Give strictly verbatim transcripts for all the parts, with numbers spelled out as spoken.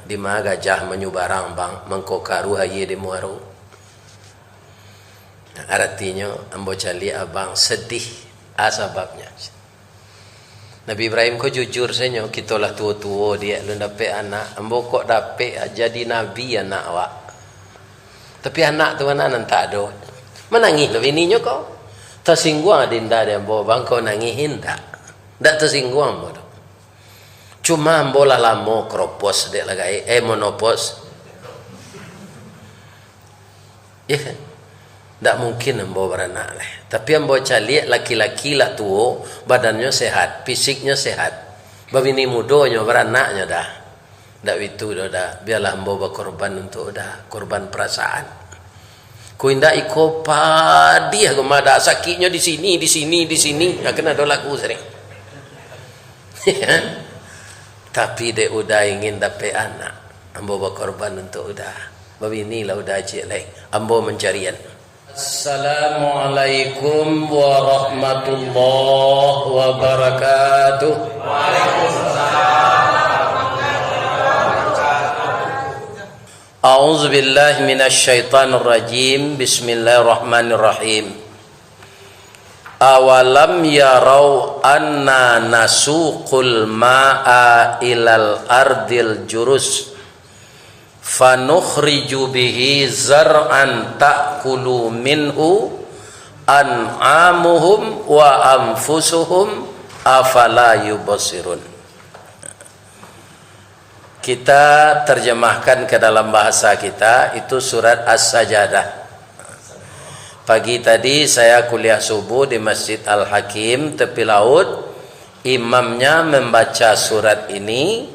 Di ma gajah manyubarang, bang, mangko karuah aia di muaro. Aratinyo, ambo caliak abang sedih. A sababnyo. Nabi Ibrahim ko jujur sajo, kito lah tuo-tuo, diak alun dapek anak, ambo kok dapek jadi nabi anak awak. Tapi anak tu ma nan tak ado. Manangih lo bininyo ko. Tasingguang ado indak di ambo, bang, ko nangih indak. Ndak tasingguang ambo tu. Cuma ambo lah lamo kropos, dek lah gaek, eh, monopos. Ya kan? Ndak mungkin ambo baranak lai. Tapi ambo caliak laki-laki lah tuo, badannyo sehat, fisiknyo sehat. Babini mudonyo, baranaknyo dah. Ndak itu doh dah, bialah ambo bakorban untuak uda, korban perasaan. Ko indak iko padiah ko madah, sakiknyo di sini, di sini, di sini. Ha, kan ado lagu sering. Tapi dek uda ingin dapek anak, ambo bakorban untuak uda. Babinilah uda ciek lai. Ambo mancarian. Assalamualaikum warahmatullahi wabarakatuh. A'udzubillahi minasyaitonirrajim. Bismillahirrahmanirrahim. Awalam yarau anna nasuqul ma'a ilal ardil juruz, fanukhriju bihi zar'an ta'kulu minhu an'amuhum wa anfusuhum, afala yubsirun. Kita terjemahkan ke dalam bahasa kita, itu surat As-Sajadah. Pagi tadi saya kuliah subuh di Masjid Al-Hakim, tepi laut. Imamnya membaca surat ini,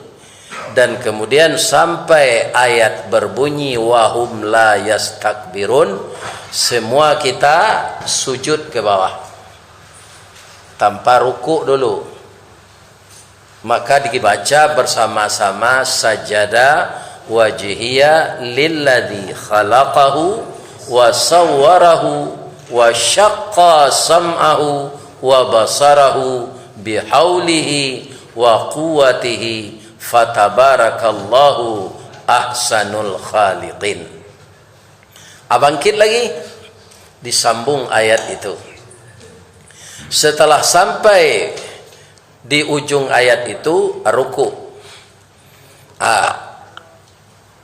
dan kemudian sampai ayat berbunyi, "Wa hum la yastakbirun", semua kita sujud ke bawah, tanpa rukuk dulu. Maka dibaca bersama-sama, "Sajada wajhiya lilladzi khalaqahu wa sawwarahu wa syaqqa sam'ahu wa basarahu bihaulihi wa quwwatihi, fatabarakallahu ahsanul khaliqin." Ah, bangkit lagi, disambung ayat itu. Setelah sampai di ujung ayat itu, rukuk. Ah,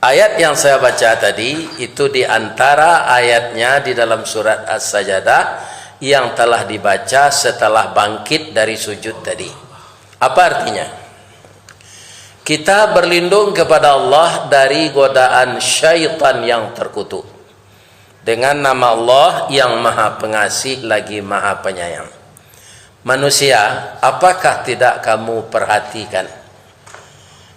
ayat yang saya baca tadi, itu di antara ayatnya di dalam surat As-Sajadah yang telah dibaca setelah bangkit dari sujud tadi. Apa artinya? Kita berlindung kepada Allah dari godaan syaitan yang terkutuk. Dengan nama Allah yang Maha Pengasih lagi Maha Penyayang. Manusia, apakah tidak kamu perhatikan?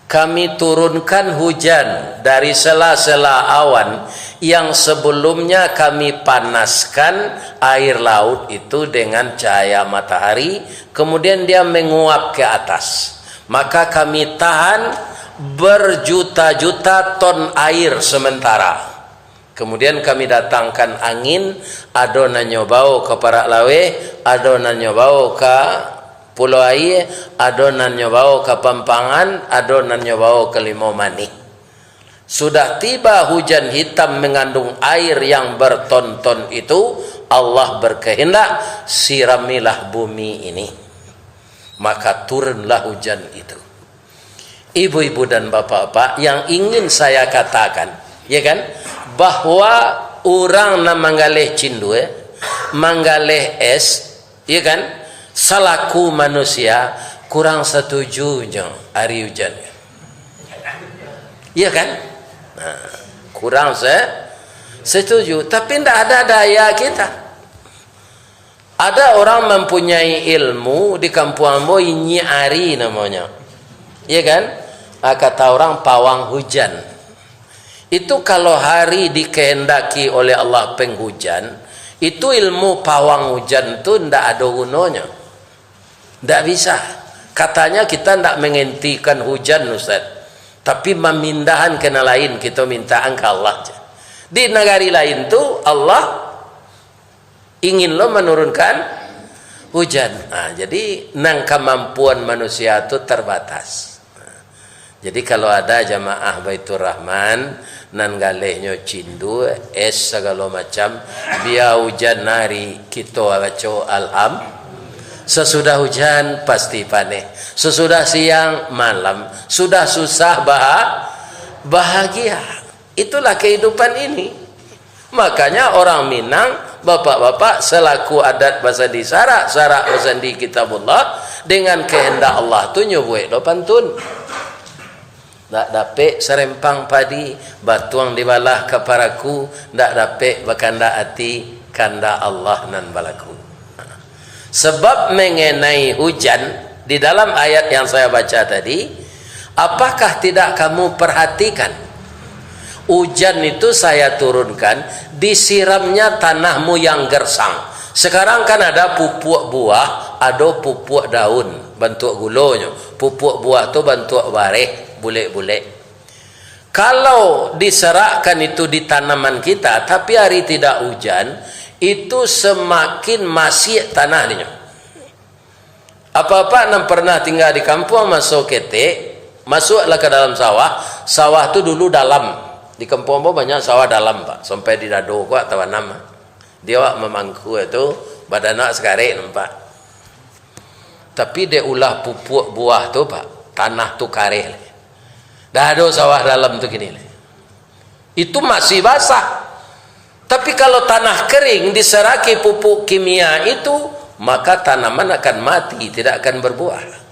Kami turunkan hujan dari sela-sela awan yang sebelumnya Kami panaskan air laut itu dengan cahaya matahari, kemudian dia menguap ke atas. Maka Kami tahan berjuta-juta ton air sementara. Kemudian Kami datangkan angin, ado nan nyo bawo ka parak laweh, ado nan nyo bawo ka Pulau Aie, ado nan nyo bawo ka Pampangan, ado nan nyo bawo ka Limau Manih. Sudah tiba hujan hitam mengandung air yang berton-ton itu, Allah berkehendak, "Siramilah bumi ini." Maka turunlah hujan itu. Ibu-ibu dan bapak-bapak, yang ingin saya katakan, ya kan, bahwa urang nan manggaleh cindua, manggaleh es, ya kan, salaku manusia, kurang setuju jo ari hujan. Ya kan? Nah, kurang se-, setuju, tapi ndak ada daya kita. Ada orang mempunyai ilmu di kampuang ambo, inyiak ari namonyo. Iya kan? Ah, kata orang, pawang hujan. Itu kalau hari dikehendaki oleh Allah penghujan, itu ilmu pawang hujan tu ndak ado gunonyo. Ndak bisa. Katanya kita ndak menghentikan hujan, Ustaz. Tapi mamindahan ka nan lain, kita mintaan ka Allah. Di nagari lain tu, Allah ingin lo manurunkan hujan. Nah, jadi, nan kamampuan manusia tu terbatas. Nah, Jadi, kalau ada jamaah Baiturrahman, nan galehnyo cindua, es sagalo macam, bia ujan ari, kito baco alham. Sasudah ujan, pasti paneh. Sasudah siang, malam. Sudah susah, bah-, bahagia. Itulah kehidupan ini. Makanya orang Minang, bapak-bapak, selaku adat basandi sarak, sarak basandi Kitabullah, dengan kehendak Allah tu nyo buek lo pantun. Ndak dapek sarempang padi, batuang dibalah ka paraku, ndak dapek bakandak ati, kandak Allah nan balaku. Sebab mengenai hujan, di dalam ayat yang saya baca tadi, apakah tidak kamu perhatikan? Hujan itu saya turunkan, disiramnya tanahmu yang gersang. Sekarang kan ada pupuak buah, ado pupuak daun, bantuak gulonyo. Pupuak buah tu bantuak bareh, bulek-bulek. Kalau diserakkan itu di tanaman kita, tapi ari tidak hujan, itu semakin masiak tanah dinyo. Apak-apak nan pernah tingga di kampuang maso ketek, masuaklah ka dalam sawah. Sawah tu dulu dalam. Di kampuang ambo banyak sawah dalam, Pak. Sampai di dado ko tabanam. Di awak mamangku tu, badan awak sakarek nampak. Tapi dek ulah pupuak buah tu, Pak, tanah tu kareh lai. Dah ado sawah dalam tu kini lai. Itu masih basah. Tapi kalau tanah kering diseraki pupuk kimia itu, maka tanaman akan mati, tidak akan berbuah.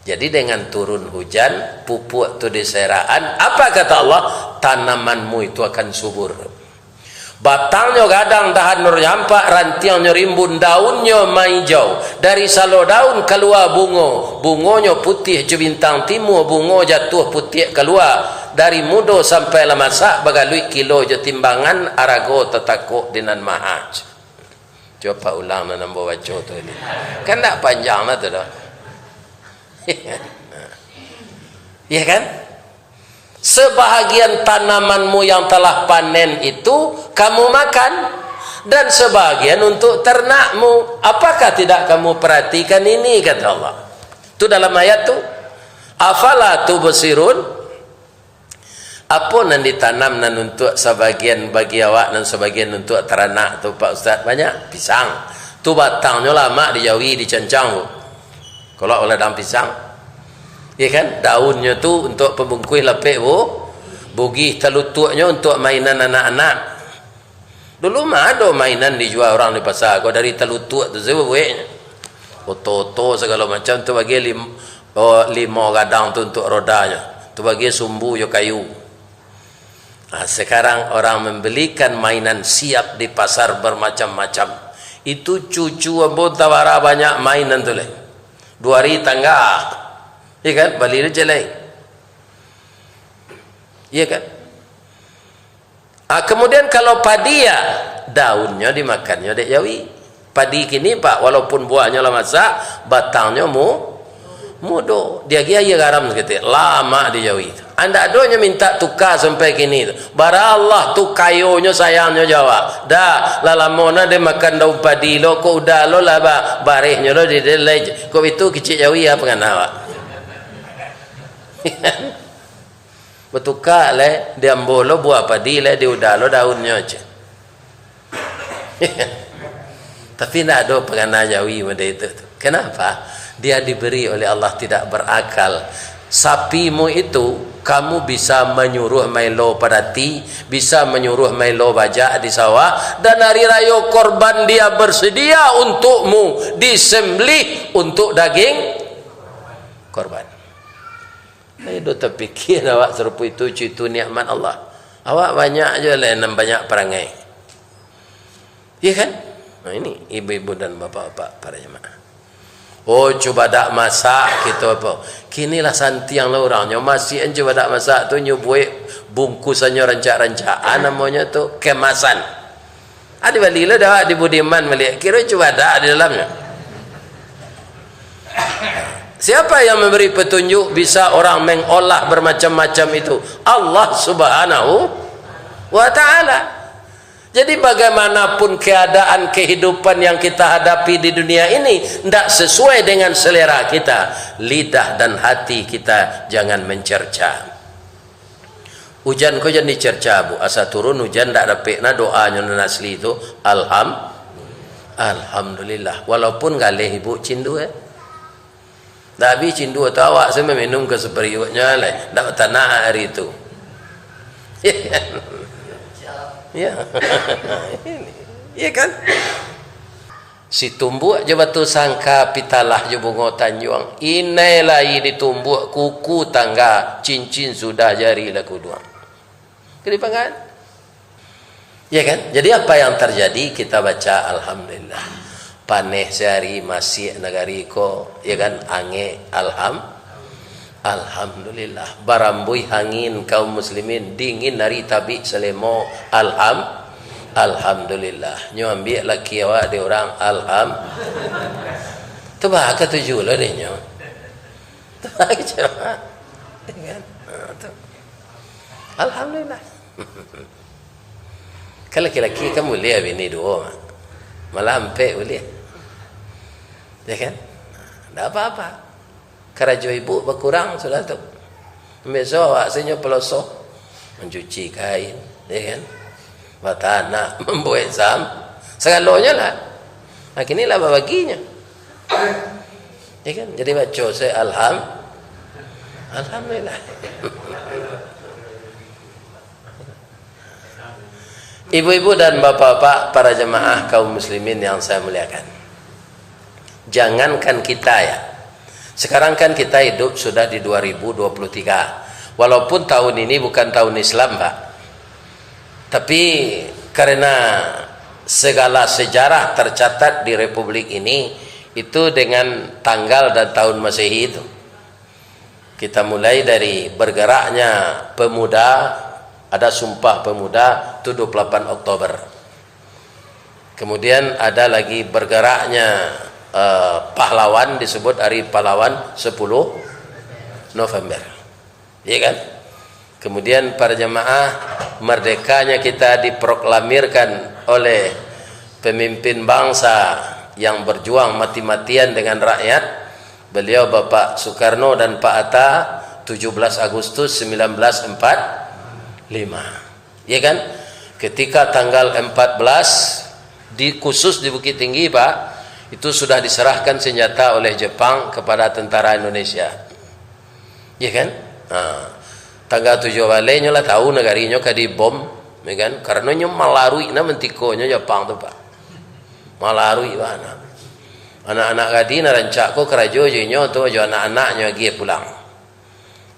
Jadi dengan turun hujan, pupuk tu diserakan, apa kata Allah? Tanamanmu itu akan subur. Batangnyo gadang dahan nyo rampak, rantiangnyo rimbun, daunnyo maijau. Dari salo daun kalua bungo, bungonyo putiah jo bintang timua, bungo jatuah putiak kalua. Dari mudo sampai lah masak, bagaluik kilo jo timbangan, arago tatakok di nan maha. Cubo Pak ulang nan ambo baco tu ni. Kan ndak panjang lah tu doh. Ya kan? Sebahagian tanamanmu yang telah panen itu kamu makan, dan sebahagian untuk ternakmu. Apakah tidak kamu perhatikan ini, kata Allah. Itu dalam ayat tu. Afala tubsirun? Apo nan ditanam nan untuak sabagian bagi awak, nan sabagian untuak taranak tu, Pak Ustaz? Banyak. Pisang. Tu batangnyo lamak di jawi, dicancang tu. Kolok ladang pisang. Iya kan? Daunnyo tu untuak pambungkuih lapek bu-, bugih, talutuaknyo untuak mainan anak-anak. Dulu mah ado mainan dijua urang di pasa ko, dari talutuak tu sajo bueknyo. Oto-oto sagalo macam tu bagi lim-, oh, limo gadang tu untuak rodanyo. Tu bagi sumbu jo kayu. Nah, sekarang orang membelikan mainan siap di pasar bermacam-macam. Itu cucu ambo antah bara banyak mainan tu lai. Duo ari tangga. Iya kan? Bali tu jalai. Iya kan? Ah, kemudian kalau padi, ya, daunnyo dimakannyo dek jawi. Padi kini, Pak, walaupun buahnyo lah masak, batangnyo mu-, mudo. Diagiah aia garam saketek, lamak di jawi tu. Andak adonyo mintak tuka sampai kini tu. Bara Allah tu kayonyo, sayangnyo jo awak. Dah, lah lamo nah dimakan daun padi lo, kok udah lo lah ba-, barehnyo lo di, di, kok itu kicik jawi, ya, pangana awak. Batuka lai, di ambo lo buah padi lai, di uda lo daunnyo, ceh. Tapi ndak ado pangana jawi model itu tu. Kenapa? Dia diberi oleh Allah tidak berakal. Sapimu itu, kamu bisa manyuruah maelo padati, bisa manyuruah maelo bajak di sawah, dan hari rayo korban dia bersedia untukmu disembelih untuk daging korban. Ai, dak tapikia awak sarupo itu, cucu, itu nikmat Allah. Awak banyak juo lai nan banyak parangai. Iya kan? Nah, ini ibu-ibu dan bapak-bapak para jemaah. Oh, cubadak masak, kito apo? Kini lah santiang lah urang. Nyo masiak cubadak masak tu, nyo buek bungkusannyo rancak-rancak. Ah, namonyo tu kemasan. Ah, dibali lah dek awak di Budiman baliak. Kiro cubadak di dalamnyo. Siapa yang memberi petunjuk bisa orang mengolah bermacam-macam itu? Allah Subhanahu wa Ta'ala. Jadi, bagaimanapun keadaan kehidupan yang kita hadapi di dunia ini ndak sesuai dengan selera kita, lidah dan hati kita jangan mencerca. Ujan ko jan dicerca, Bu. Asa turun ujan, ndak dapek na doanyo nan asli tu, alham-, alhamdulillah. Walaupun galeh Ibu cindua, eh. Ndak abih cindua tu, awak se maminum ka sapariuaknyo lai. Ndak batanak ari tu. Ya. Ya kan? Situmbuak jo batu sangka, pitalah jo bungo tanjuang. Inai lai ditumbuak, kuku tangga, cincin sudah, jari lah kuduang. Kadipangan. Ya kan? Jadi, apa yang terjadi, kita baca alhamdulillah. Paneh sehari, masiak nagari ko, ya kan? Angek, alham-, alhamdulillah. Barambuih angin, kaum muslimin, dingin hari, tabik salemo, alham-, alhamdulillah. Nyo ambiak laki awak dek urang, alham-, tu bah katuju lo dek nyo. Tu bah kecewa. Ya kan? Ha, tu. Alhamdulillah. Kan laki-laki kan buliah bini duo, Mak. Malah ampek buliah. Ya kan? Ndak apa-apa. Karajo ibu bakurang sudah tu. Biaso awak se nyo peloso, mancuci kain, ya kan? Batanak, mambuek sam-, sagalonyo lah. Nah, kini lah babaginyo. Ya kan? Jadi baco se alham-, alhamdulillah. Ibu-ibu dan bapak-bapak, para jemaah kaum muslimin yang saya muliakan. Jangankan kita, ya. Sekarang kan kita hidup sudah di dua ribu dua puluh tiga. Walaupun tahun ini bukan tahun Islam, Pak. Tapi karena segala sejarah tercatat di Republik ini, itu dengan tanggal dan tahun Masehi itu. Kita mulai dari bergeraknya pemuda, ada Sumpah Pemuda, itu dua puluh delapan Oktober. Kemudian ada lagi bergeraknya, eh, pahlawan, disebut Hari Pahlawan, sepuluh November. Iya kan? Kemudian, para jemaah, merdekanya kita diproklamirkan oleh pemimpin bangsa yang berjuang mati-matian dengan rakyat, beliau Bapak Soekarno dan Pak Hatta, tujuh belas Agustus sembilan belas empat lima. Ya kan? Ketika tanggal empat belas, di, khusus di Bukittinggi, Pak, itu sudah diserahkan senjata oleh Jepang kepada tentara Indonesia. Ya kan? Ha. Tanggal tujuah baleh nyo lah tahu nagarinyo ka dibom, ya kan? Karano nyo malaruik na mantikonyo Japang tu, Pak. Malaruik bana. Anak-anak gadih nan rancak ko karajo jo inyo tu, jo anak-anaknyo agiah pulang.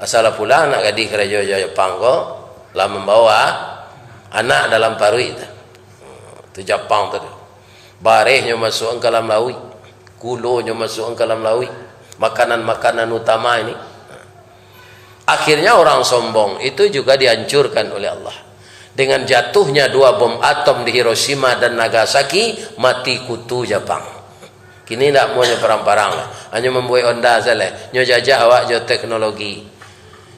Asa lah pulang anak gadih karajo jo Japang ko, lah mambawa anak dalam paruik tu. Tu Japang tu. Barehnyo masuak ka dalam lauik, gulonyo masuak ka dalam lauik, makanan-makanan utama ini. Akhirnya orang sombong itu juga dihancurkan oleh Allah. Dengan jatuhnya dua bom atom di Hiroshima dan Nagasaki, mati kutu Japang. Kini ndak amuahnyo parang-parang lah. Hanyo mambuek Honda sajo lah. Nyo jajah awak jo teknologi.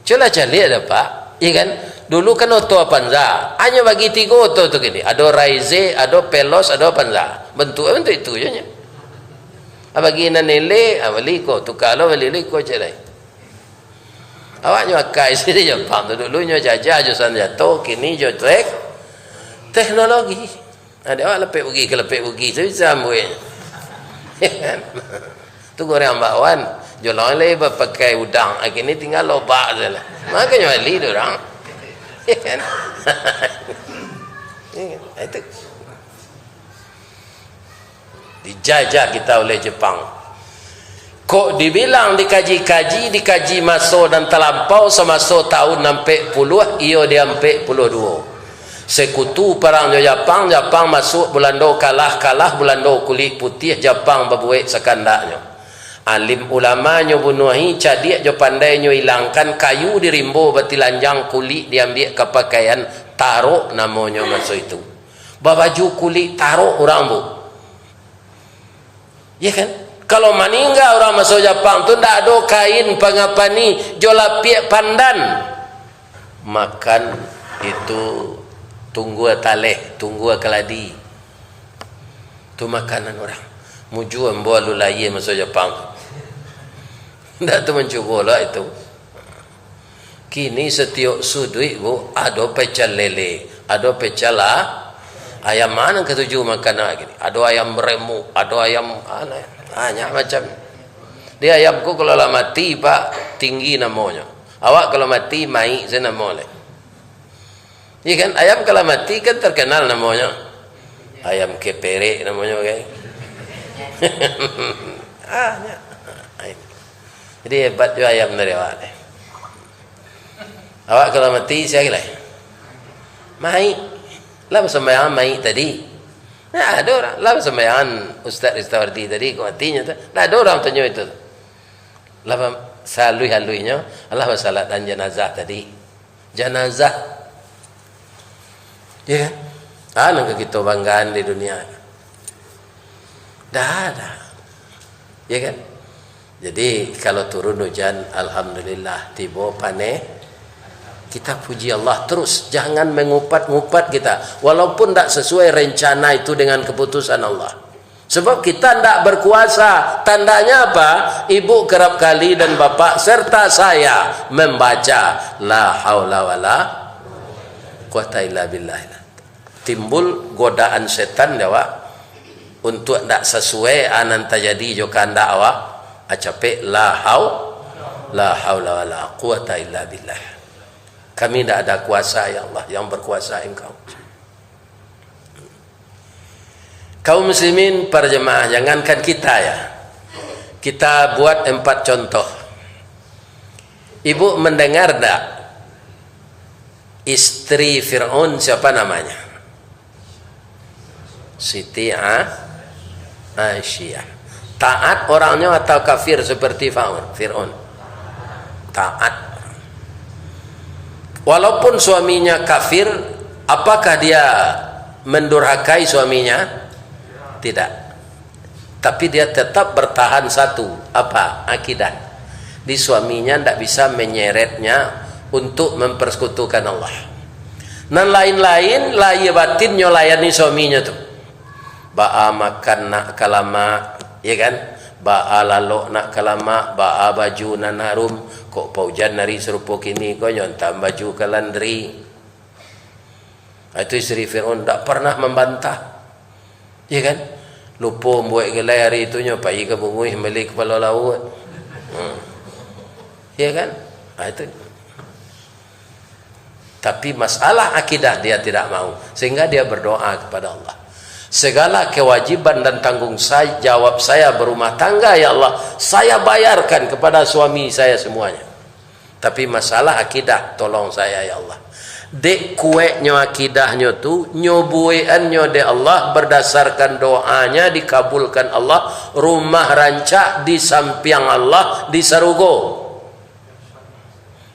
Cubolah caliak dah, Pak. Iya kan? Dulu kan oto Avanza. Hanyo bagi tigo oto tu kini. Ado Raize, ado Veloz, ado Avanza. Bantuak, bantuak itu je nyo. Ah, bagi nan elek, ah, bali ko. Tuka lo bali, bali ko cek lai. Awak nyo akai sini Japang tu. Dulu nyo jajah jo sanjato, kini jo tek-, teknologi. Nah, dek awak lepek Bugih ka lepek Bugih tu bisa ambuik. Ya kan? Tu goreng bakwan. Jolong lai bapakai udang. Ah, kini tinggal lobak sajo lah. Makonyo bali tu urang. Ya kan? Ya kan? Itu. Dijajah kita oleh Jepang. Kok dibilang dikaji-kaji, dikaji maso nan talampau, samaso tahun ampek puluah, iyo di ampek puluah duo. Sekutu parang jo Japang, Japang masuak Bulando kalah, kalah Bulando kulik putiah, Japang babuek sakandaknyo. Alim ulama nyo bunuahi, cadiak jo pandai nyo ilangkan, kayu di rimbo batilanjang, kulik diambiak ka pakaian, tarok namonyo maso itu. Babaju kulik tarok urang, Bu. Ya kan? Kalau maningga urang maso Japang tu, ndak ado kain pangapani jo lapiak pandan. Makan itu Tunggua taleh, tunggua kaladi. Tu makanan urang. Mujua ambo alun lahia maso Japang. Ndak tu mancubo lah itu. Kini satiok suduik, Bu, ado pecel lele, ado pecel a-, ayam ma nan katuju makan awak kini. Ado ayam remuk, ado ayam, a, banyak macam. Di ayam ko kalau lah mati, Pak, tinggi namonyo. Awak kalau mati, maik sajo namo lai. Iya kan? Ayam kalau mati kan terkenal namonyo. Ayam keperek namonyo, kan? Ah, ya. Jadi hebat juga ayam dari awak ni. Awak kalau mati, sia lai? Maik. Lah basambayangan maik tadi. Nah, ada orang. Lah basambayangan Ustaz Ristawardi tadi, kok matinyo tu. Nah, ada orang tanyo itu. Lah, saluih-aluihnyo, lah basalatkan janazah tadi. Janazah. Ya kan? Ah, nan ka kito banggaan di dunia. Dah ada. Ya kan? Jadi, kalau turun hujan, alhamdulillah, tibo paneh, kita puji Allah terus. Jangan mengupat-ngupat kita. Walaupun ndak sesuai rencana itu dengan keputusan Allah. Sebab kita ndak berkuasa. Tandanya apa? Ibu kerap kali dan bapak serta saya membaca la haula wala quwata illa billah. Timbul godaan setan di awak untuk ndak sasuai a nan tajadi jo kahandak awak. Acapek la hau-, la haula wala quwata illa billah. Kami ndak ada kuasa, ya Allah, yang berkuasa Engkau. Kaum muslimin, para jemaah, jangankan kita, ya. Kita buat empat contoh. Ibu mendengar ndak? Istri Fir'aun siapa namanya? Siti A-, Aisyah. Taat orangnya atau kafir seperti Fa'un-, Fir'aun? Taat. Walaupun suaminya kafir, apakah dia mendurhakai suaminya? Tidak. Tapi dia tetap bertahan satu, apa? Akidah. Di suaminya ndak bisa menyeretnya untuk mempersekutukan Allah. Nan lain-lain, lahia batinnyo layani suaminyo tu. Baa makan nak ka lamak, ya kan? Baa lalok nak ka lamak, baa baju nan harum, kok paujan ari sarupo kini ko nyo antaan baju ka landri. Ah, itu isteri Fir'aun ndak pernah membantah. Ya kan? Lupo mambuek gulai ari itu nyo, pai ka Bunguih mambali kapalo lauak. Hmm. Ya kan? Ah, itu. Tapi masalah akidah dia tidak mau, sehingga dia berdoa kepada Allah. Segala kewajiban dan tanggung sa-, jawab saya berumah tangga, ya Allah, saya bayarkan kepada suami saya semuanya. Tapi masalah akidah, tolong saya, ya Allah. Dek kueknyo akidahnyo tu, nyo buekannyo dek Allah, berdasarkan doanya dikabulkan Allah, rumah rancak di sampiang Allah di sarugo.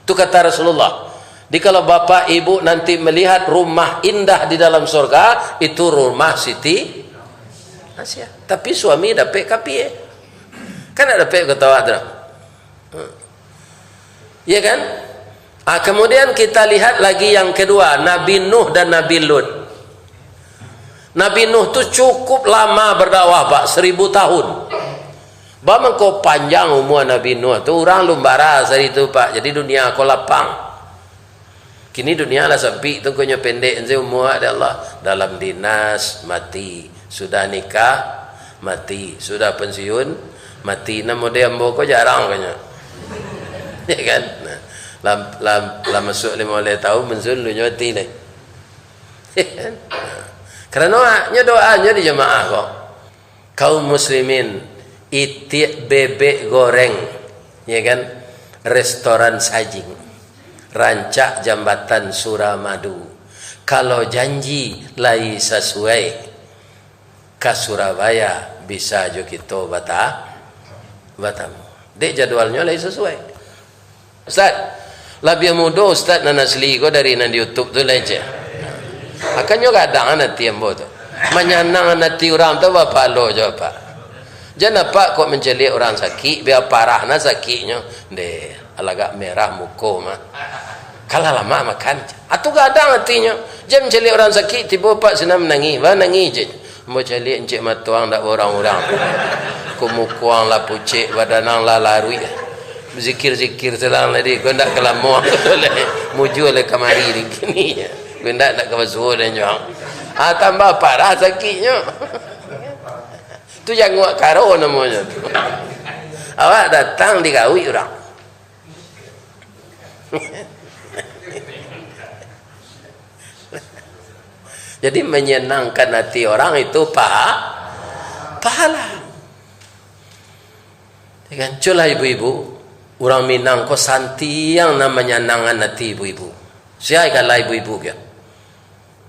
Tu kata Rasulullah. Jadi kalau bapak ibu nanti melihat rumah indah di dalam surga, itu rumah Siti Aisyah. Tapi suami dapek kapie. Kan ndak dapek kata awak tu. Ya kan? Ah, kemudian kita lihat lagi yang kedua, Nabi Nuh dan Nabi Lut. Nabi Nuh tu cukup lama berdakwah, Pak, seribu tahun. Bamangko panjang umua Nabi Nuh tu, urang alun bara sari tu, Pak. Jadi dunia ko lapang. Kini dunia lah sampik tu, ko nyo pendek se umua dek Allah. Dalam dinas, mati. Sudah nikah, mati. Sudah pensiun, mati. Nan model ambo ko jarang, ko nyo. Ya kan? Nah, lah, lah, lah masuak limo baleh tahun, pensiun, lu nyo mati lai. Karano haknyo doanyo di jamaah ko. Kaum muslimin, itiak bebek goreng, ya kan, restoran Sajing, rancak jambatan Suramadu. Kalau janji lai sasuai, ka Surabaya bisa jo kito bata-, batamu. Dek jadwalnyo lai sasuai. Ustaz, labiah mudo ustaz nan asli ko dari nan di YouTube tu lai, ceh. Makannyo gadang ati ambo tu. Manyanang ati urang tu bapalo jo, Pak. Jan apak kok mancaliak urang sakik, bia parah nah sakiknyo. Ndeh, alagak merah muko mah. Kalah lamak makan. Atu gadang atinyo. Jan caliak urang sakik, tibo Pak sinan manangih. Baa nangih, cek. Ambo caliak encik mato ang dak baurang-urang. Ko muko ang lah pucek, badan ang lah laruik. Zikir-zikir silang tadi, ko ndak ka lamo ang lai. Mujua lai kamari di kini. Ko ndak, ndak ka basuo den jo ang. Ah, tambah parah sakiknyo. Tu janguak karo namonyo tu. Awak datang digauik urang. Jadi, menyenangkan hati orang itu pa-, pahala. Ya kan? Culah ibu-ibu, urang Minang ko santiang nan manyanangkan hati ibu-ibu. Sia gala ibu-ibu kah?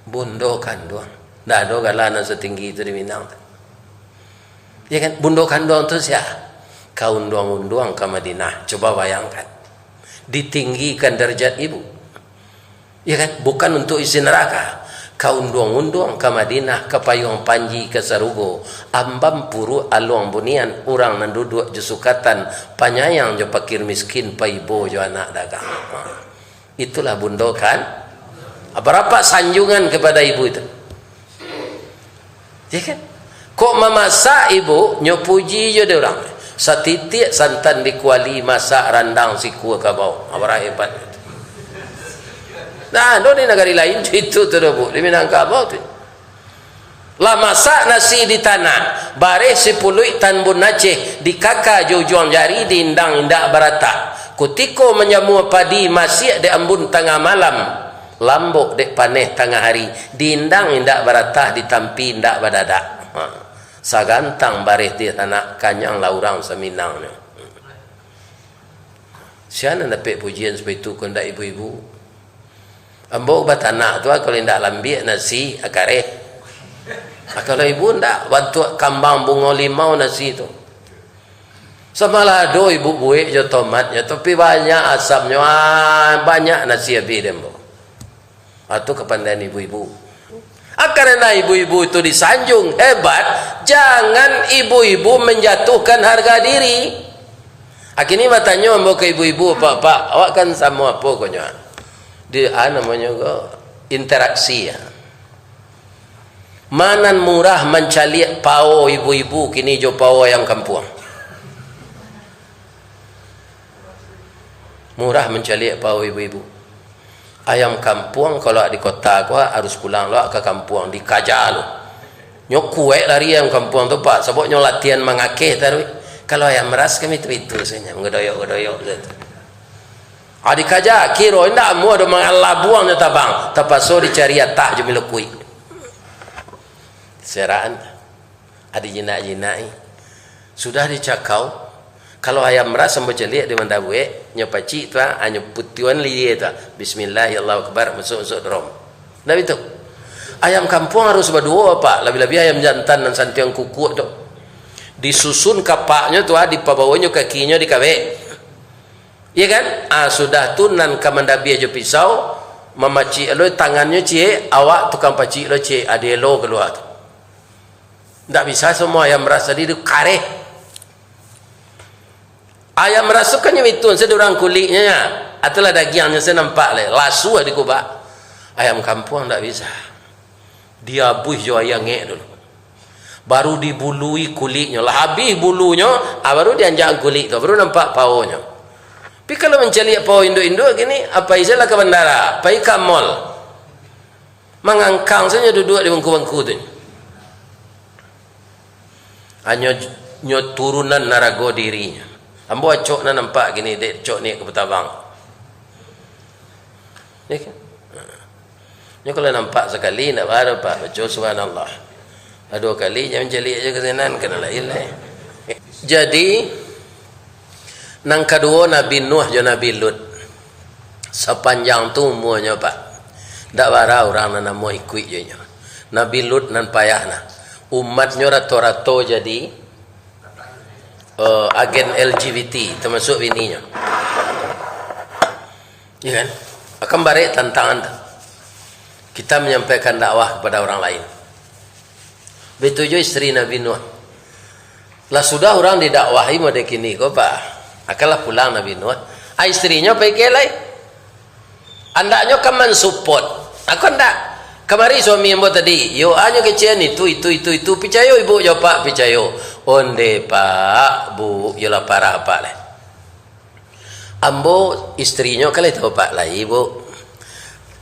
Bundo kanduang. Ndak ado gala nan satinggi itu di Minang tu. Ya kan? Bundo kanduang tu sia? Ka unduang-unduang ka Madinah. Coba bayangkan. Ditinggikan darajat ibu. Ya kan? Bukan untuk isi neraka. Ka unduang-unduang ka Madinah, ka payuang panji ka sarugo, ambam puruak aluang bunian, urang nan duduak jo sukatan, panyayang jo pakir miskin, paibo jo anak dagang. Ha. Itulah bundo kan. Berapa sanjungan kepada ibu itu? Ya kan? Kok mamasak ibu, nyo puji jo dek urang. Satitiak santan di kuali, masak randang sikua kabau. Ah, bara hebat. Nah, ado di nagari lain itu tu doh, Bu. Di Minangkabau tu. Lah masak nasi di tanah, bareh sipuluik tambun Aceh, dikaka jo ujuang jari, diindang indak baratah. Kutiko manjamua padi, masiak dek ambun tangah malam, lambok dek paneh tangah hari, diindang indak baratah, ditampi indak badadak. Ha. Sagantang bareh di tanah, kanyanglah urang saminangnyo. Sia nan dapek pujian seperti itu, kok ndak ibu-ibu? Ambo batanak tu, ah, kalau indak lambiak nasi, ah, kareh. Ah, kalau ibu ndak, bantuak kambang bungo limau nasi tu. Samalah ado ibu buek jo tomatnyo, tapi banyak asamnyo, ah, banyak nasi abih dek ambo. Ah, tu kapandaian ibu-ibu. Ah, karena ibu-ibu itu disanjung, hebat, jangan ibu-ibu menjatuhkan harga diri. Ah, kini batanyo ambo ka ibu-ibu, Pak, Pak, awak kan samo apo konyo? Di, ah, namonyo ko, interaksi, ya. Ma nan murah mancaliak pao ibu-ibu kini jo pao ayam kampuang? Murah mancaliak pao ibu-ibu. Ayam kampuang, kalau di kota ko, harus pulang lo ka kampuang, dikaja lo. Nyo kuaik lari ayam kampuang tu, Pak, sabab nyo latihan mangakeh taruih. Kalau ayam ras kami tu itu sajo, manggadoyok-gadoyok sajo. Ah, dikaja, kiro indak amuah doh mangalabuang nyo tabang, tapaso dicari atah jo milokuik. Seraan. Adi jinak-jinak ni. Sudah dicakau, kalau ayam ras ambo caliak di mandabuek, nyo pacik tu, ah, nyo putiuan lidia tu, ah. Bismillah, ya Allahu Akbar, masuk, masuk drom. Ndak bitu? Ayam kampuang harus baduo, Pak. Labiah-labiah ayam jantan nan santiang kukuak tu. Disusun kapaknyo tu, ah, dipabawonyo kakinyo dikabek. Iya kan? Ah, sudah tu nan ka mandabiah jo pisau, mamacik lo tangannyo ciek, awak tukang pacik lo ciek, ah, dielo kalua tu. Ndak bisa samo ayam ras tadi tu kareh. Ayam ras tu kan nyo itu, se durang kuliknyo nya. Atulah dagiangnyo se nampak le, lasuah dikubak. Ayam kampuang ndak bisa. Diabuih jo aia angek dulu. Baru dibului kuliknyo. Lah abih bulunyo, ah, baru dianjakan kulik tu, baru nampak paonyo. Tapi kalau mancaliak pao induak-induak kini, apo isi lah ka bandara, pai ka mall. Mangangkang sajo duduak di bangku-bangku tu. Hanyo nyo turunan narago dirinyo. Ambo acok nan nampak kini, dek cok ni ka patabang. Ya kan? Nyo kalau nampak sakali, ndak baa doh, Pak, baco subhanallah. Lah duo kali, jan mancaliak jo ka sinan, kana lain lai. Jadi, nan kaduo Nabi Nuh jo Nabi Lut. Sapanjang tu umuanyo, Pak. Ndak bara urang nan namuah ikuik jo inyo. Nabi Lut nan payah nah. Umatnyo rato-rato jadi, eh, agen L G B T, tamasuak bininyo. Ya kan? Akan barek tantangan tu. Kita menyampaikan dakwah kepada orang lain. Baitu jo isteri Nabi Nuh. Lah sudah urang didakwahi model kini ko, Pak. Akanlah pulang Nabi Nuh. Ah, isterinyo pai ka lai. Andaknyo kan mansupport. Ako ndak. Kamari suami ambo tadi, yo, anyo kecek itu, itu, itu, itu. Picayo ibu jo apak, picayo. Onde, Pak, Bu, yo lah parah apak leh. Ambo istrinyo kan lai tau apak lai, Bu.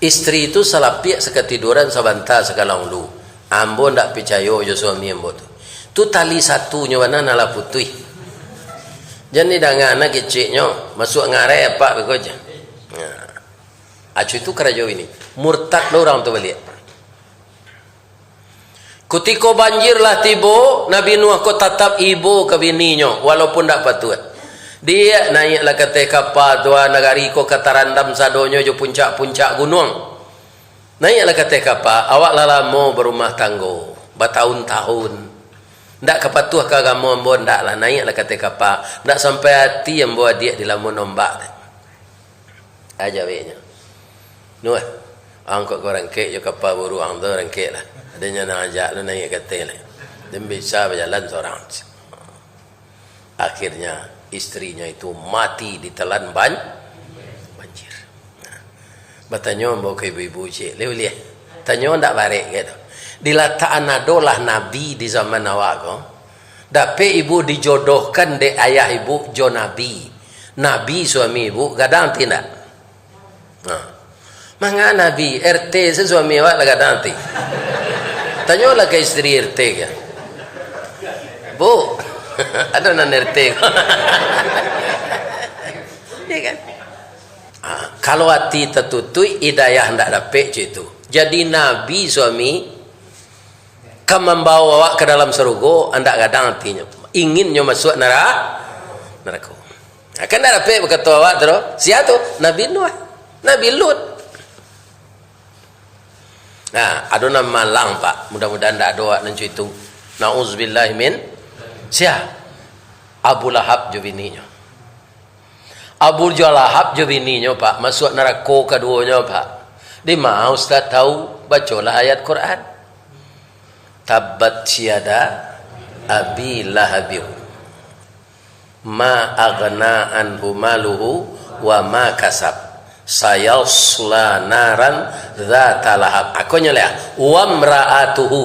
Istri tu salapiak sakatiduran sabanta sagalo ulu. Ambo ndak picayo jo suami ambo tu. Tu tali satunyo bana nan lah putuih. Jan didanga na keceknyo, masuak ngarai apak beko je. Nah. Acu itu karajo bini. Murtad lo urang tu baliak. Kutiko banjir lah tibo, Nabi Nuh ko tatap ibo ka bininyo, walaupun ndak patuik. Diak, naiaklah ka ateh kapa tu, ah, nagari ko ka tarandam sadonyo jo puncak-puncak gunuang. Naiaklah ka ateh kapa, awak lah lamo barumah tanggo, batahun-tahun. Ndak ka patuah ka agamo ambo, ndak lah, naiaklah ka ateh kapa. Ndak sampai ati ambo adiak dilamun ombak. Aja weknyo. Nuh, angkot ko rangkek jo kapa buruang tu rangkek lah. Adonyo nan ajak lu naiak ka ateh lah. Den bisa bajalan sorang. Akhirnya, istrinyo itu mati ditelan ban-, banjir. Nah, batanyo ambo ka ibu-ibu ciek, leh uliah. Tanyo ndak barek gitu. Dilatakan adolah nabi di zaman awak ko. Dapek ibu dijodohkan dek ayah ibu jo nabi. Nabi suami ibu gadang ti ndak? Nah. Manga nabi, R T se suami awak lah gadang ti. Tanyolah ka istri R T ka. Bu, ado nan R T ko? Ya kan? Ah, kalau ati tatutuik, hidayah ndak dapek cak itu. Jadi nabi suami ka mambawo awak ka dalam sarugo, andak gadang atinyo. Inginnyo masuak nara-, narako. Nah, kan ndak dapek bakato awak tu, doh. Sia tu? Nabi Nuh. Nabi Lut. Nah, ado nan malang, Pak. Mudah-mudahan ndak ado awak nan cak itu. Nauzubillah min. Sia? Abu Lahab jo bininyo. Abu Lahab jo bininyo, Pak, masuak narako kaduonyo, Pak. Di ma Ustaz tahu? Bacolah ayat Quran. Tabbat yada Abi Lahabin. Ma aghna anhu maluhu wa ma kasab. Sayasla naran dzata lahab. Akonyo lah. Wamra'atuhu.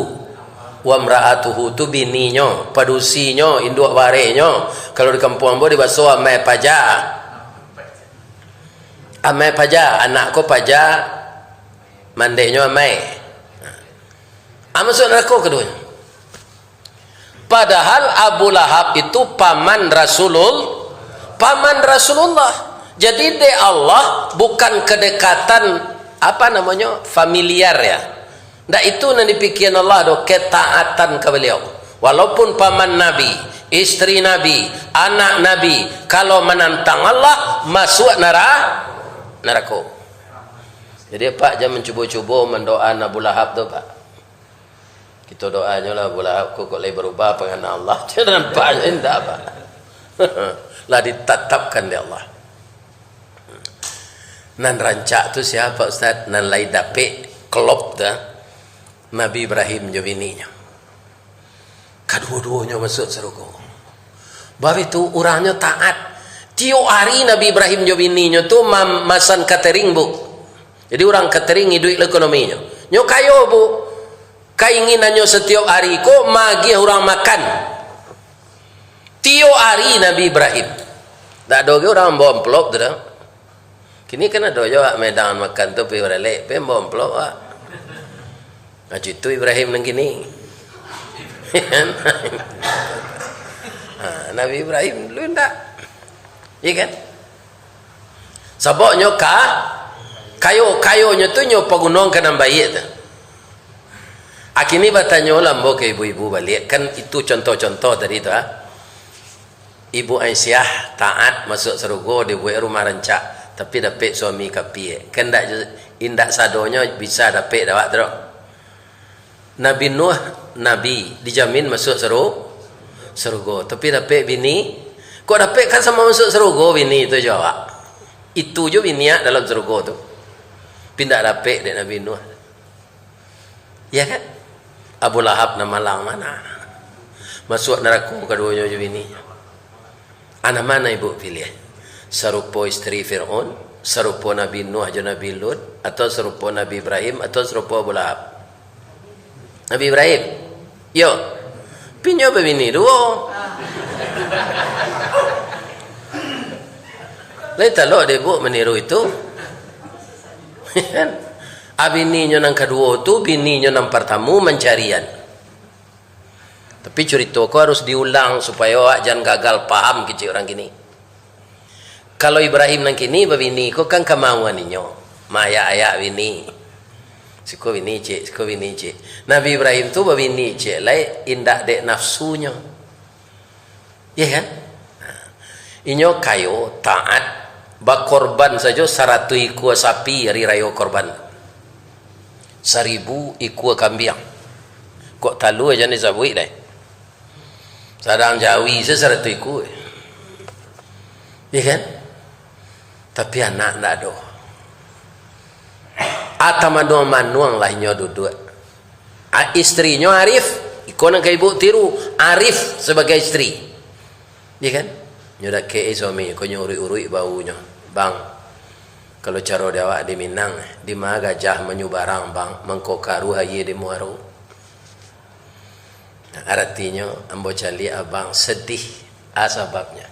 Wamra'atuhu tu bininyo, padusinyo, induak barehnyo. Kalau di kampuang ambo dibaso amai paja. Amai paja, anak ko paja, mandehnyo amai. Ah, masuak narako kaduonyo. Padahal Abu Lahab itu paman Rasulul-, paman Rasulullah. Jadi, dek Allah bukan kedekatan, apa namonyo, familiar, ya. Ndak itu nan dipikian Allah doh, ketaatan ka baliau. Walaupun paman Nabi, istri Nabi, anak Nabi, kalau manantang Allah, masuak nara-, narako. Jadi, Pak, jan mancubo-cubo mandoaan Abu Lahab tu, Pak. Kito doanyo lah, Abu Lahab ko kok lai barubah pangana Allah. Nampaknyo indak, Pak. Lah ditatapkan dek Allah. Nan rancak tu sia, Pak Ustaz? Nan lai dapek klop tu, Nabi Ibrahim jo bininyo. Kaduo-duonyo masuak sarugo. Baru itu, urangnyo taat. Tiok ari Nabi Ibrahim jo bininyo tu mam-, masan katering, Bu. Jadi, urang katering iduik lo ekonominyo. Nyo kayo, Bu. Kainginannyo satiok ari ko magiah urang makan. Tiok ari Nabi Ibrahim. Ndak ado ge urang mambawa amplop tu doh. Kini kan ado jo awak maidang makan tu, pai baralek, pai mambawa amplop awak. Nah, cucu Ibrahim nan kini. Ha, Nabi Ibrahim dulu ndak. Iya kan? Sabab nyo ka-, kayo, kayonyo tu nyo pagunoan ka nan baiak tu. Akini batanyo lah ambo ka ibu-ibu baliak. Kan itu contoh-contoh tadi tu, ah. Ibu Aisyah taat masuak sarugo, dibuek rumah rancak, tapi dapek suami kapia. Kan indak ju-, indak sadonyo bisa dapek dek awak tu doh. Nabi Nuh, nabi, dijamin masuak saru-, sarugo. Tapi dapek bini, kok dapek kan samo masuak sarugo bini tu jo awak. Itu jo bini awak dalam sarugo tu. Tapi indak dapek dek Nabi Nuh. Ya kan? Abu Lahab nan malang mano? Masuak narako kaduonyo jo bininyo. Anak mano ibu piliah? Sarupo istri Fir'aun, Sarupo Nabi Nuh jo Nabi Lut, atau sarupo Nabi Ibrahim, atau sarupo Abu Lahab? Nabi Ibrahim. Yo. Tapi nyo babini duo. Lai talok dek ibuk maniru itu. Kan? A, bininyo nan kaduo tu, bininyo nan partamo mancarian. Tapi curito ko harus diulang supayo awak jan gagal paham kecek urang kini. Kalau Ibrahim nan kini babini ko kan kamauan inyo, maayak-ayak bini. Siko bini ciek, siko bini ciek. Nabi Ibrahim tu babini ciek lai indak dek nafsunyo. Iya kan? Nah, inyo kayo, taat, bakorban sajo saratuih ikua sapi ari rayo korban. Saribu ikua kambiang. Kok talua jan disabuik deh. Sadang jawi se saratuih ikua. Iya kan? Tapi anak ndak ado. A, tamanuang-manuang lah inyo duduak. A, istrinyo Arif, iko nan ka ibuk tiru, Arif sabagai istri. Iya kan? Nyo dakek-i suami, ko nyo uruik-uruik baunyo. "Bang, kalau caro di awak di Minang, di ma gajah manyubarang, Bang, mangko karuah aia di muaro?" Aratinyo, ambo caliak abang sedih. A, sababnyo.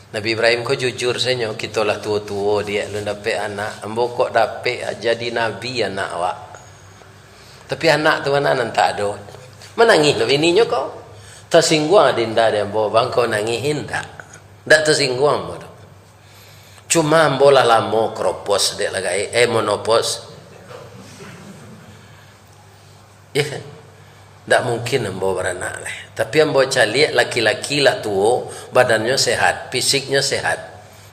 Nabi Ibrahim ko jujur sajo, "Kito lah tuo-tuo, diak, alun dapek anak. Ambo kok dapek jadi nabi anak awak. Tapi anak tu ma nan tak ado?" Manangih lo bininyo ko. "Tasingguang adinda di ambo, bang, kau nangih indak? Indak tasingguang ambo tu. Cuma ambo lah lamo kropos, dek lah gaek, eh, monopos." Iya kan? Ndak mungkin ambo baranak lai. Tapi ambo caliak laki-laki lah tuo, badannyo sehat, fisiknyo sehat.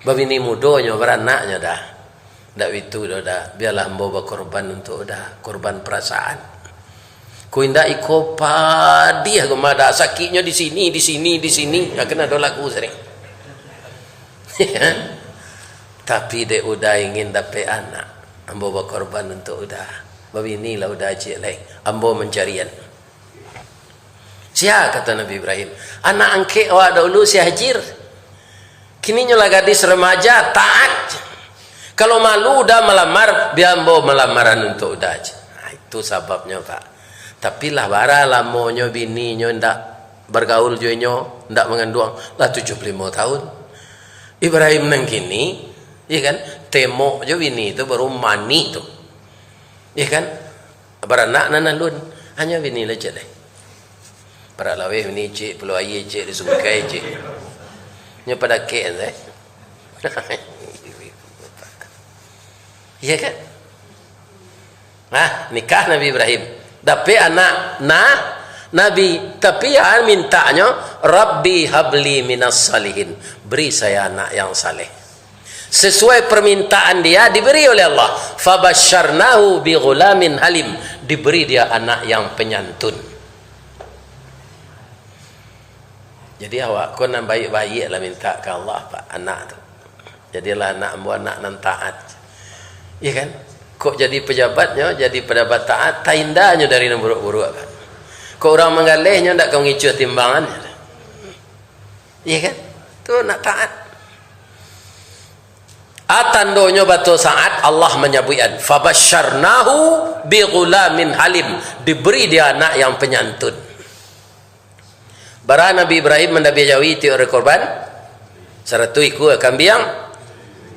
Babini mudo nyo, baranak nyo dah. Ndak bitu doh dah. Bialah ambo bakorban untuak uda, korban perasaan. Ku indak iko padiah ko mah dah, sakiknyo di sini, di sini, di sini. Ha, kan ado lagu sering. Tapi dek uda ingin dapek anak, ambo bakorban untuak uda. Babinilah uda ciek lai, ambo mancarian. Sia, kato Nabi Ibrahim, anak angkek awak dahulu si Hajir. Kini nyo lah gadis remaja, taat. Kalau malu uda malamar, bia ambo malamaran untuak uda ciek. Nah, itu sababnyo, Pak. Tapi lah bara lamonyo bininyo indak bagaul jo inyo, indak manganduang, lah tujuah puluah limo tahun. Ibrahim nan kini, iya kan, temok jo bini tu baru manih tu. Iya kan? Baranak nan alun, hanyo bini lah ciek deh. Parak laweh bini ciek, pulau aia ciek, di sungkai ciek. Nyo padakek deh. Iya kan? Nah, nikah Nabi Ibrahim. Dapek anak, nah, Nabi, tapi ya mintanyo, "Rabbi habli minas salihin." Beri saya anak yang saleh. Sesuai permintaan dia, diberi oleh Allah. "Fabasyarnahu bi ghulamin halim." Diberi dia anak yang penyantun. Jadi awak ko nan baiak-baiak lah minta ka Allah, Pak, anak tu. Jadilah anak ambo anak nan taat. Iya kan? Kok jadi pejabatnyo, jadi pejabat taat, taindanyo dari nan buruak-buruak kan. Kok urang manggaleh nyo ndak ka mangicuah timbangan. Iya kan? Tu nak taat. A, tandonyo batua saat Allah manyabuikan, "Fabasyarnahu bi ghulamin halim." Diberi dia anak yang penyantun. Bara Nabi Ibrahim mandabiah jawi tiok ari korban? Saratuih ikua kambiang,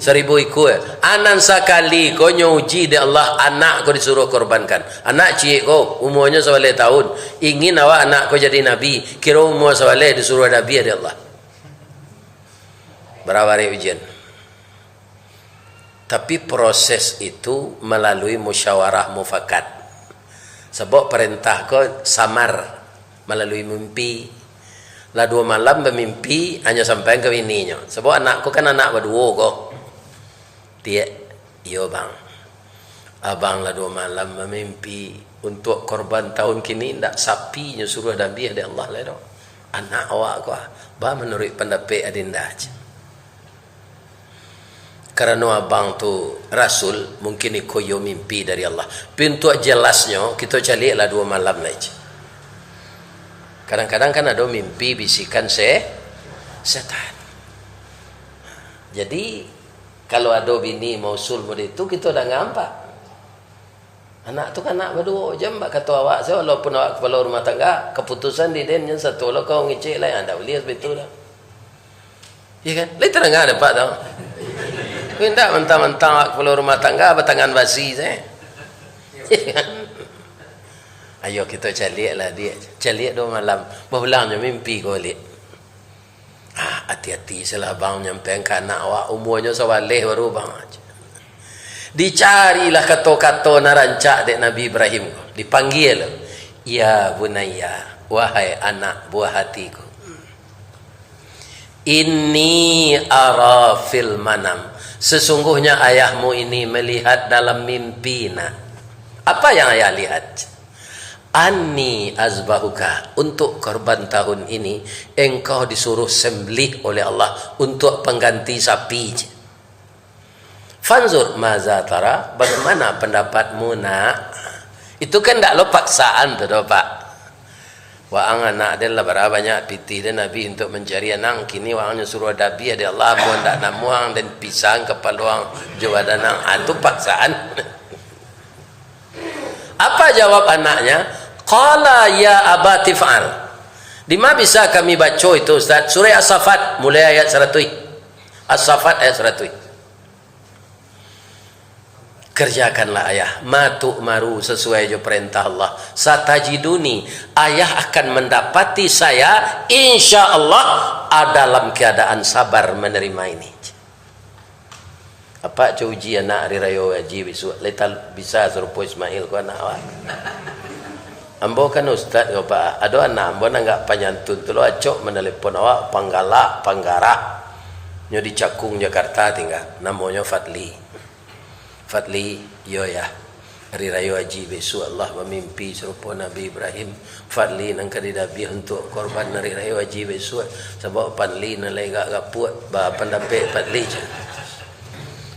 saribu ikua. A, nan sakali ko nyo uji dek Allah, anak ko disuruah korbankan. Anak ciek ko, umuanyo sabaleh tahun. Ingin awak anak ko jadi nabi, kiro umua sabaleh disuruah nabi dek Allah. Bara barek ujian. Tapi proses itu malalui musyawarah mufakat. Sabab parentah ko samar malalui mimpi. Lah duo malam bamimpi, hanyo sampaian ka bininyo. Sabab anak ko kan anak baduo ko. Diak, iyo bang. Abang lah duo malam bamimpi. Untuak korban tahun kini, ndak sapi nyo suruah dabiah dek Allah lai doh. Anak awak ko ah. Ba manuruik pandapek adinda ciek. Karano abang tu rasul, mungkin iko iyo mimpi dari Allah. Tapi untuak jelasnyo, kito caliaklah duo malam lai ciek. Kadang-kadang kan ado mimpi bisikan se-, setan. Jadi, Kalau ado bini mausul model itu, kito danga, Pak. Anak tu kan anak baduo, jan bak kato awak sajo, walaupun awak kapalo rumah tangga, kaputusan di den jan sato lo kau ngecek lai, ndak buliah baitu doh. Iya kan? Lai tadanga dek Apak tu. Indak mantang-mantang awak kapalo rumah tangga batangan basi sajo. Iya kan? Ayo kito caliak lah, Diak. Caliak duo malam. Baulang jo mimpi ko, Diak. Ah, ati-ati sajolah abang manyampaian ka anak awak, umuanyo sabaleh baru, bang. Dicarilah kato-kato nan rancak dek Nabi Ibrahim ko. Dipanggia lo, "Ya bunayya, wahai anak buah hatiku. Inni ara fil manam. Sesungguhnya ayahmu ini melihat dalam mimpi, nak." Apa yang ayah lihat? "Anni azbahuka, untuk korban tahun ini, engkau disuruh sembelih oleh Allah untuk pengganti sapi." "Fanzur maza tara, bagaimana pendapatmu, nak?" Itu kan ndak lo paksaan tu doh, Pak. Waang anak den lah bara banyak pitih den abih untuk mancari anak, kini waang nyo suruah dabiah dek Allah, amuah ndak namuah den pisang kapalo ang jo badan ang. Ah, tu paksaan. Apa jawab anaknya? Qala ya abati fa'al. Dima bisa kami baco itu, Ustaz? Surah As-Saffat, mulai ayat saratuih. As-Saffat ayat saratuih. Kerjakanlah ayah, ma tu'maru, sesuai jo perintah Allah. Satajiduni, ayah akan mendapati saya, insya Allah, dalam keadaan sabar menerima ini. Apak co uji anak hari rayo haji bisuak, lai ta-, bisa sarupo Ismail ko anak awak. Ambo kan ustad ko, Pak. Ado anak ambo nan agak panyantun tu lo, acok manalepon awak, panggalak, panggarah. Nyo di Cakung, Jakarta tingga. Namonyo Fadli. Fadli, iyo yah. Hari rayo haji bisuak, Allah bamimpi sarupo Nabi Ibrahim. Fadli nan ka didabiah untuak korban hari rayo haji bisuak. Sabab Fadli nan lai agak gapuak, ba pandapek Fadli.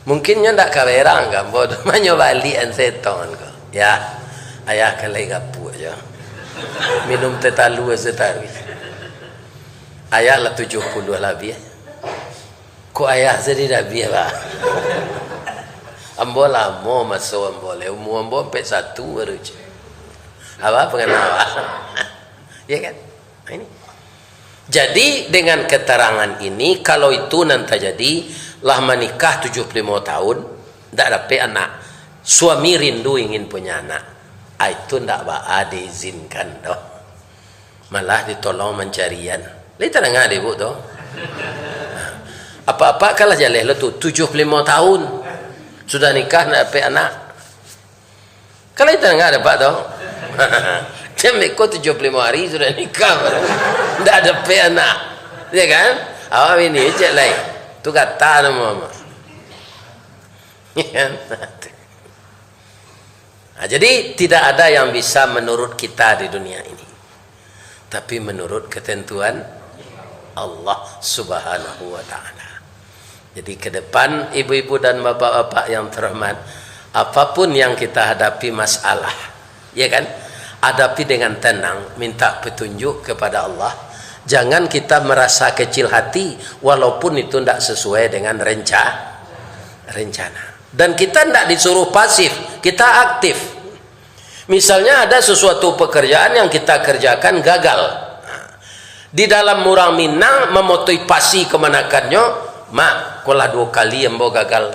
Mungkin nyo ndak ka berang ka ambo tu, manyo baliak an setan ko. Yah, ayah kan lai gapuak jo. Minum teh talua sataruih. Ayah lah tujuah puluah labiah. Kok ayah sadih dabiah, Pak? Ambo lamo maso ambo lai, umua ambo ampek satu baru, cik. Apa pangana awak? Ya kan? Nah, ini. Jadi, dengan keterangan ini, kalau itu nan tajadi, lah manikah tujuah puluah limo tahun, ndak dapek anak. Suami rindu ingin punya anak. Ah, itu ndak baa diizinkan doh. Malah ditolong mancarian. Lai tadanga dek Ibuk tu? Apak-apak kan lah jaleh lo tu, tujuah puluah limo tahun. Sudah nikah, ndak dapek anak. Kan lai tadanga dek Apak tu? Cam beko tujuah puluah limo hari sudah nikah, ndak dapek anak. Ya kan? Awak bini cek lai. Tu kata nama mama. Ya kan? Nah, jadi, tidak ada yang bisa menurut kita di dunia ini, tapi menurut ketentuan Allah Subhanahu wa Ta'ala. Jadi, ke depan, ibu-ibu dan bapak-bapak yang terhormat, apapun yang kita hadapi masalah, ya kan, hadapi dengan tenang, minta petunjuk kepada Allah. Jangan kita merasa kecil hati, walaupun itu ndak sesuai dengan renca-, rencana. Dan kita ndak disuruh pasif, kita aktif. Misalnya ada sesuatu pekerjaan yang kita kerjakan gagal. Di dalam urang Minang mamotoi pasi kamanakannyo, "Mak, ko lah duo kali ambo gagal."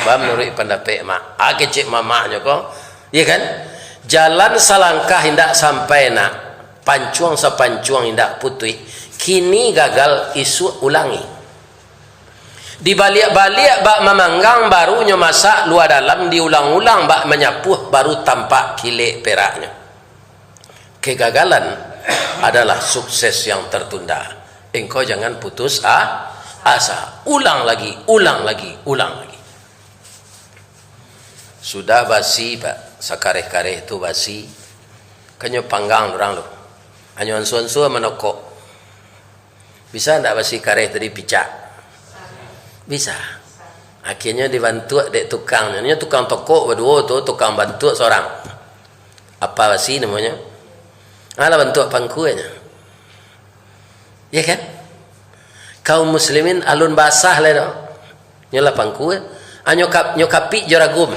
Ba manuruik pandapek Mak. Ah, kecek mamaknyo ko. Iya kan? Jalan salangkah indak sampai nak, pancuang sapancuang indak putuih. Kini gagal, isuak ulangi. Dibaliak-baliak bak mamanggang, baru nyo masak lua dalam, diulang-ulang bak manyapuah, baru tampak kilek peraknyo. Kegagalan adalah sukses yang tertunda. Engkau jangan putus a-, asa. Ulang lagi, ulang lagi, ulang lagi. Sudah basi, Pak, sakareh-kareh tu basi. Kan nyo panggang urang tu. Hanyo ansua-ansua manokok. Bisa ndak basi kareh tu dipicak? Bisa. Akhirnyo dibantuak dek tukang. Nyo tukang tokok baduo tu, tukang bantuak sorang. Apa basi namonyo? Alah bantuak pangkuanyo. Ya kan? Kaum muslimin alun basah lai doh. Nyo lah pangkua. Anyo kap-, nyo kapik jo ragum.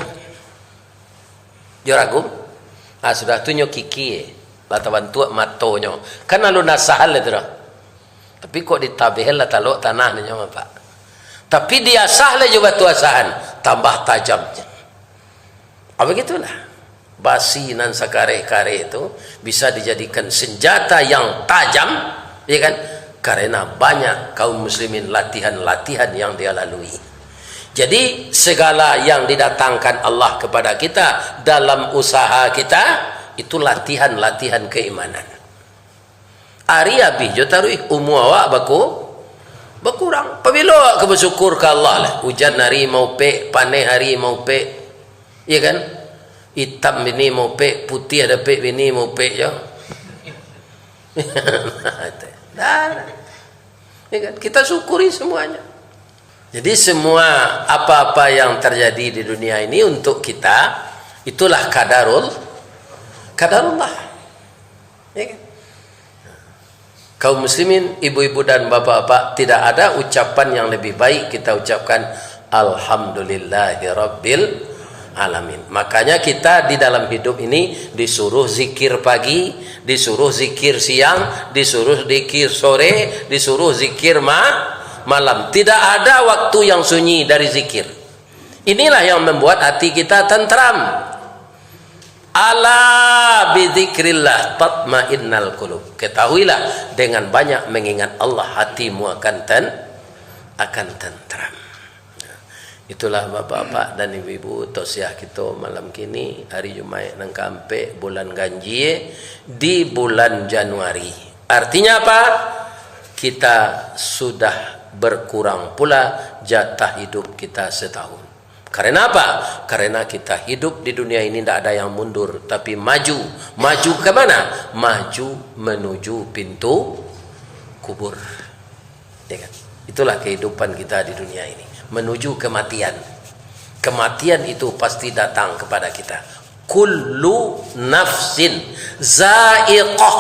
Jo ragum. Ah, sudah tu nyo kiki, lah tabantuak matonyo. Kan alun asah lai tu doh. Tapi kok ditabeh lah talok tanah nyo, Pak. Tapi diasah lai jo batu asahan, tambah tajam. Ah, begitulah. Basi nan sakareh-kareh tu bisa dijadikan senjata yang tajam, ya kan? Karena banyak kaum muslimin latihan-latihan yang dia lalui. Jadi, segala yang didatangkan Allah kepada kita dalam usaha kita, itu latihan-latihan keimanan. Ari abih jo taruih, umua awak baku-, bakurang. Pabilo awak ka basyukur ka Allah lah? Ujan ari maupek, paneh ari maupek. Iya kan? Itam bini maupek, putiah dapek bini maupek jo. Dah. Ya kan? Kita syukuri semuanya. Jadi, semua apa-apa yang terjadi di dunia ini untuk kita, itulah kadarul-, kadarullah. Ya kan? Kaum muslimin, ibu-ibu dan bapak-bapak, tidak ada ucapan yang lebih baik kita ucapkan, "Alhamdulillahirabbil alamin." Makanya kita di dalam hidup ini disuruh zikir pagi, disuruh zikir siang, disuruh zikir sore, disuruh zikir ma-, malam. Tidak ada waktu yang sunyi dari zikir. Inilah yang membuat hati kita tentram. "Ala bidzikrillah tatmainnul qulub." Ketahuilah, dengan banyak mengingat Allah, hatimu akan ten-, akan tentram. Itulah, bapak-bapak dan ibu-ibu, tausiah kito malam kini, hari Jumaik nan kaampek, bulan ganjie, di bulan Januari. Artinya apa? Kita sudah berkurang pula jatah hidup kita setahun. Karena apa? Karena kita hidup di dunia ini ndak ada yang mundur, tapi maju. Maju ke mana? Maju menuju pintu kubur. Ya kan? Itulah kehidupan kita di dunia ini. Menuju kematian. Kematian itu pasti datang kepada kita. "Kullu nafsin zaiqah."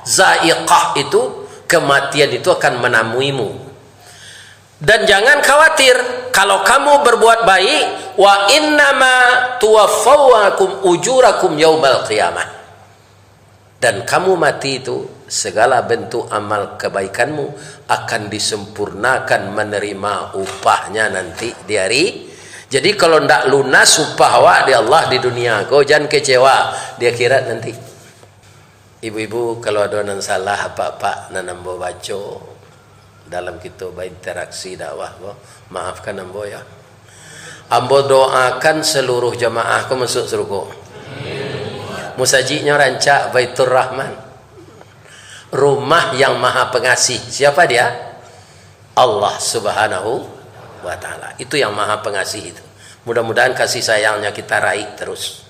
Zaiqah itu, kematian itu akan menemuimu. Dan jangan khawatir, kalau kamu berbuat baik, "Wa innama tuwaffawnakum ujurakum yaumal qiyamah." Dan kamu mati itu, segala bentuk amal kebaikanmu akan disempurnakan menerima upahnya nanti di hari. Jadi, kalau ndak lunas upah awak di Allah di dunia ko, jan kecewa di akhirat nanti. Ibu-ibu, kalau ado nan salah, apak-apak, nan ambo baco dalam kito bainteraksi dakwah ko, maafkan ambo, ya. Ambo doakan seluruh jamaah ko masuk surga. Musajiknyo rancak, Baitur Rahman. Rumah yang Maha Pengasih. Siapa Dia? Allah Subhanahu wa Ta'ala. Itu yang Maha Pengasih itu. Mudah-mudahan kasih sayangnya kita raih terus.